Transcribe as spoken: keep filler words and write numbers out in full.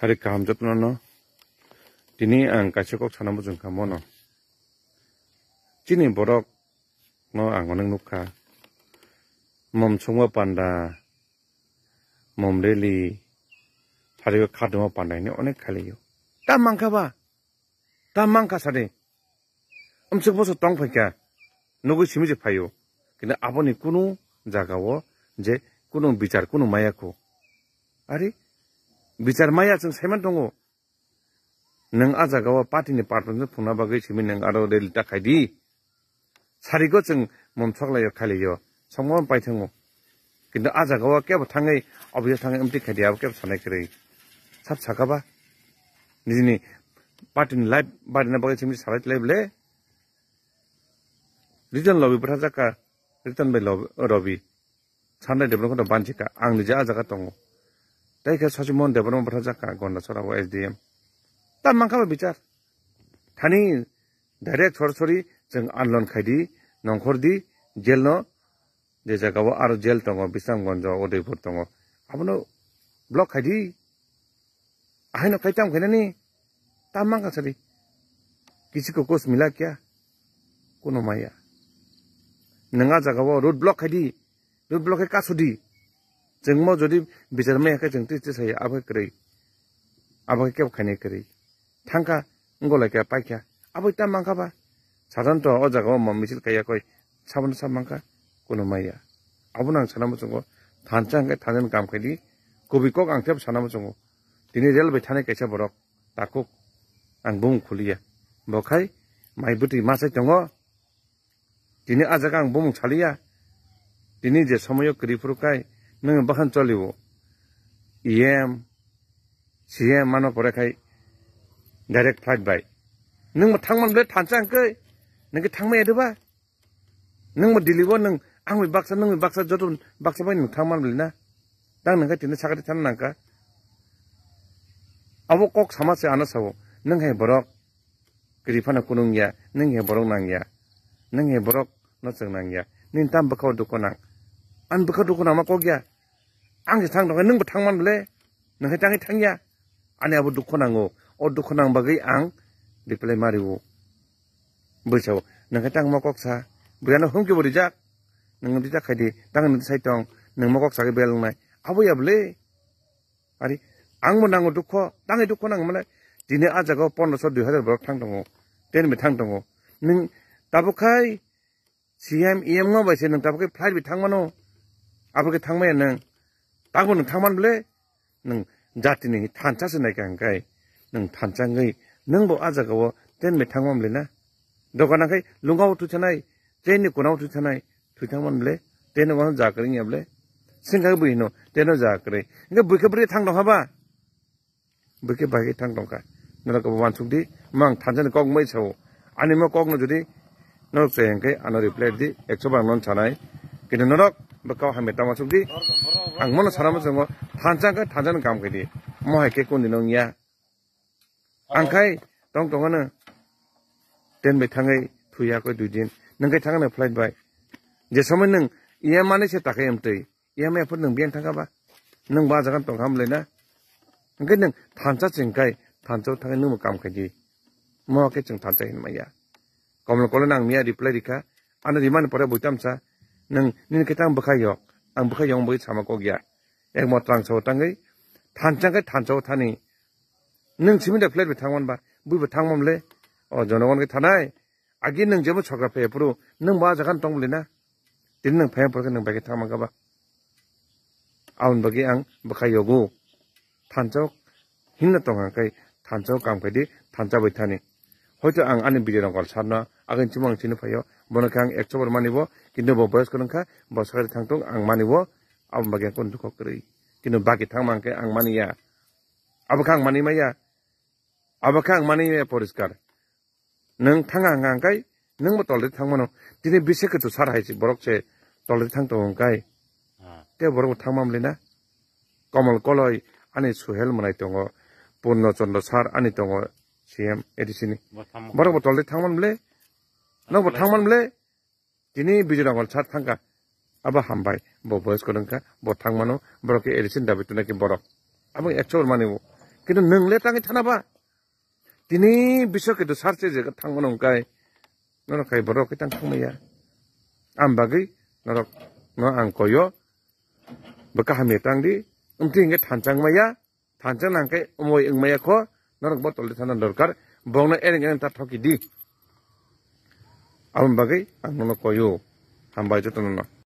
Ari kaham jotono no. Tini ang kaisa kok sana bujung kha mono. Chini borok no ang onek nukha. Mom songma panda, mom rally, thario khaduma panda hini onek khailio. Ta mankha ba? Ta mankha sadi. Amsuk boso tong phaikha. Nugui simi je phaio. Kintu aboni kunu jaga o je kunu bichar kunu maya kho. Ari bichar maya chwng saiman tongo. Nwng a jaga o party ni performance phungna bagwi simi nwng aro rally ta khai di. Sarigo chwng mom soklai o khailai o. Songmo pai thango. Kintu a jaga o kebo thangwi, obviously thangwi amtwi khai di, abo kebo sanai kwrwi. Sab saka ba? Nijini party ni life barina bagwi simi salai tlai bole. Riton Lobi bwtha jaka, Riton bai Lobi, Robi. Sanai Debbarma kono banchika, ang niji a jaga tongo. Tai khe Sachimon Debbarma bwtha jaka, Gondasora o S D M. Ta mankha ba bichar. Thani direct sorasori chwng anlon khai di, nongkhor di, jail no, je jaga o aro jail tongo, Bisramganj o, Udaipur tongo. Abono block khai di. Ahaino kaitam khainani ta mankha sadi. Kisi ko kos mila kya? Kuno maya. Nwng a jaga o road block khai di. Road block khai kasu di. Chwng mo jodi bichar maya khe chwng twi twi saya abo khe kwrwi. Abo khe kebo khainai kwrwi. Thangkha, wngolai kha, paikha. Abo ta mankha ba? Sadhanto o jaga o mo misil kaiya koi. Sabono sa mankha? Kuno maya. Abono ang sana muchungo. Thansa hwnkhe thansa ni kam khai di. Kubui kok ang tebo sana muchungo. Tini rel bai thani kaisa borok takhuk ang bumung khuliya. Bo khai mai bwtwi ma chai tongo. Tini a jaga ang bumung saliya. Tini je somoyo kwrwi phuru kai nwng bahan choliwo. E M, C M mano pore khai direct flight bai. Nwng bo thangman ble thansa hwnkhe nwng khe thangmaya de ba? Nwng bo Delhi o nwng ang bai baksa, nwng bai baksa, joto baksa bai nwng thangman ble na. Tang nwng khe tini sakati thang nangkha. Abo kok sama se ano sao. Nwng hai borok kwrwi phano kunung ya, nwng hai borok nang ya. Nwng hai borok no chwng nang ya. Nini tam bwkha o dukho nang. Ang bwkha dukho nangma kok ya. Ang se thang tongkha, nwng bo thangman ble. Nwng hai tangwi thang ya. Ani abo dukho nango. O dukho nang bagwi ang reply ma rio. Bwsao, nwng khe tangma kok sa. Bwrano humki bo rijak. Nwng rijak khai di. Tang nwng sai tong. Nwng ma kok sa khe bel wngnai. Abo ya ble. Ari, ang bo nango dukho. Tangwi dukho nang male. Tini a jaga o pondroso dui hazar borok thang tongo. Ten bai thang tongo. Nwng tabuk khai C M, E M no bai se nwng tabuk khai flight bai thang mano. Abo khe thang maya nwng. Tangbo nwng thang man ble. Nwng jatini thansa se nai kha hwnkhe, nwng thansa wngwi nwng bo a jaga o train bai thangma mle na? Dogan nang khai lunga o thwi thanai, train ni kona o thwi thanai, thwi thangma mle? Train no wano ja kwrwi wngya mle? Sengkha bui hino train no ja kwrwi. Hwnkhe bui khe bwrwi thang tong kha ba? Bui khe bai khe thang tong kha. Norok khe bo wansuk di, mang thansa ni kok wngmai sao. Ani mo kok no jodi norok chaya hwnkhe ano reply di, ekso bar non sanai. Kintu norok bwkha o hamya tama suk di. Ang mono sana muchungo thansa hwnkhe thansa ni kam khai di. Mo hai khe kundi no wngya. Ang khai tong tong ano. Train bai thangwi thuya koi dui din. Nwng khai thangano flight bai. Je somoi nwng E M ani se takhai amtwi. E M I phuru nwng biyang thangkha ba? Nwng ba jaga tong kha mle na? Hwnkhe nwng thansa chwng khai, thansa thangwi nwngbo kam khai di. Mo khe chwng thansa hin maya. Komol kolo nang miya reply rikha. Ano rimani pore bui tamsa. Nwng nini khe tang bwkha yok. Ang bwkha yok bui sama kok ya. Ek mo tang sao tangwi. Thansa khai thansa o thani. Nwng simi da flight bai thangman ba. Bui bo thangmam le. O jonogon khe thanai. Agi nwng jebo chokra phai phuru nwng bo a jaga tong bwlai na? Tini nwng phai phuru khe nwng bai khe thang mankha ba? Aboni bagwi ang bwkha yogo. Thansa o hinna tong hang khai thansa o kam khai di, thansa bai thani. Hoito ang ani video rok sarno agin chimung ang chini phaio. Bono khe ang ekso bar mani bo, kintu bo boyos kwrwng kha, bo sakari thang tong ang mani bo, aboni bagwi ang kunu dukho kwrwi. Kintu baki thang man khe ang mani ya. Abo khe ang mani maya. Abo khe ang mani maya poriskar. Nwng thanga hwnkha hwnkhe nwngbo toldi thangmano. Tini bisi kwchwk sar hai se borok se toldi thang tongo hwnkhe. Ah. Tei borok bo thangma mlina. Komol Koloi ani Suhel mwnai tongo. Purno Chandra sar ani tongo C M A D C ni. Bo thangma. Borok bo toldi thangma mle. Nokbo thangma mle. Tini Bijay Rongol sar thangkha. Abo hambai. Bo boyos kwrwng kha. Bo thangmano. Borok khe A D C ni dabi tunai khe borok. Abo ekso mani bo. Kintu nwng le tangwi thana ba. Tini bisok ke dusar se je thangmano hwnkhe norok khai borok khe tang thangmaya. Am bagwi norok no ang koyo. Bo kaham ya tang di. Umthi hwnkhe thanchang maya. Thanchang nang khe umoi wng maya kho. Norok botol de thana dorkar. Bongno ereng ereng ta thoki di. Am bagwi ang nono koyo. Hambai joto nono.